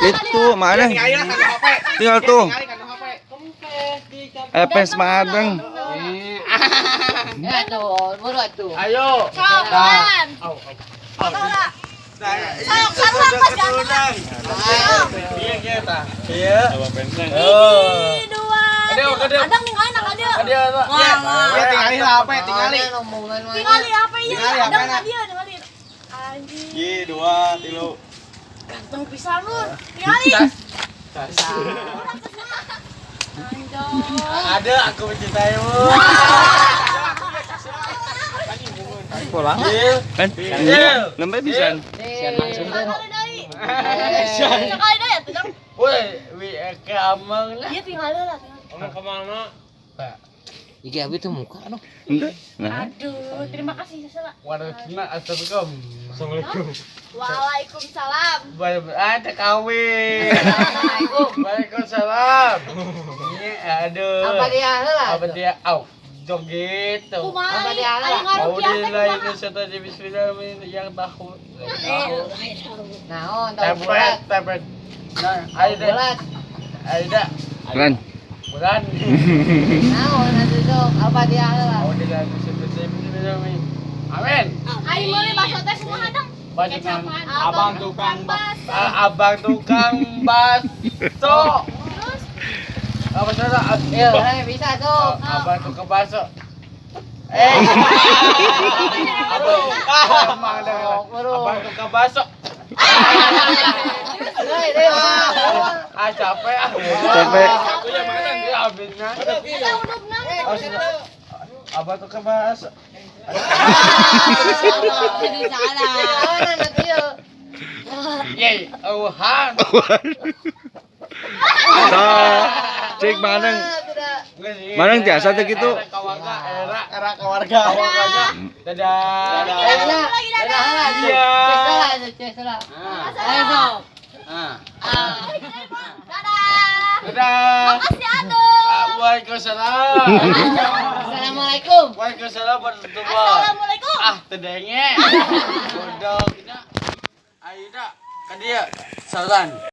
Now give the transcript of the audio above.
Itu mana? Tinggal lah kana HP. Tinggal tuh. Tinggal kana HP. Eh, fans Mang Adeng. Ya tuh, buru atuh. Ayo. Sok, kawan. Au. Foto lah. Sok, sarua pas ganteng. Sok. Iya, iya tah. Iya. Hiji, dua. Aduh, aduh. Adang ningali anak ada. Ada apa? Wah, wah. Ya tingali lah HP, tingali. Tingali apa iya? Tingali apa, Adang nak? dia ningali. Anjing. Ji, dua, tilu. Ganteng pisan lu. Tingali. Tas. Anjing. Ada aku mencintaimu. Pola. Kan? Nembe pisan. Langsung kan. Sekali deui. Sekali deui atuh, Dang. Woi, wi ke amang lah. Iya tingali lah, tingali. Omong kemana? Iki abi tuh muka aduh. Henteu. Nah. Aduh, terima kasih Sela. Waalaikumsalam. Assalamualaikum. Assalamualaikum. Waalaikumsalam. Ah, kawin. Waalaikumsalam. Ini aduh. Apa dia heula? Apa dia? Au, jog gitu. Kumaha Apa ari dia ari lah? Mau ngarukiah teh dinilai kumaha? itu serta bismillah yang tahu. Naon tahu Template, bulat. template. Nah, Aida, Bulat. Aida, Keren. bulan. Naon atuh sok apa dia heula? Mau dinilai itu serta bismillah. Amin. Ari meuli bakso teh kumaha, Dang? Baju kan. Abang tukang bakso. Abang tukang bakso. Terus Apa salah? Iya, eh, bisa sok. Abang tukang bakso. Eh. Abang, emang dah. Abang tukang bakso. Hei, deh. Ah, capek ah. Capek. Aku yang mana dia habisnya. eta udupna. Abang tukang bakso. Jadi salah. Naon atuh ieu? Yeay, auhan. Tah. Cek Mang Adeng. Manang tiasa teh kitu. Era kawarga, era era kawarga. Kawarga. Dadah. Kita ketemu lagi dadah. Iya. Ces lah, ces lah. Ayo sok. Ah. Dadah. Dadah. Makasih atuh. Waalaikumsalam. Assalamualaikum. Waalaikumsalam warahmatullahi. Assalamualaikum. Ah, tedenge. Bodoh. Aida, ka dieu. Saran.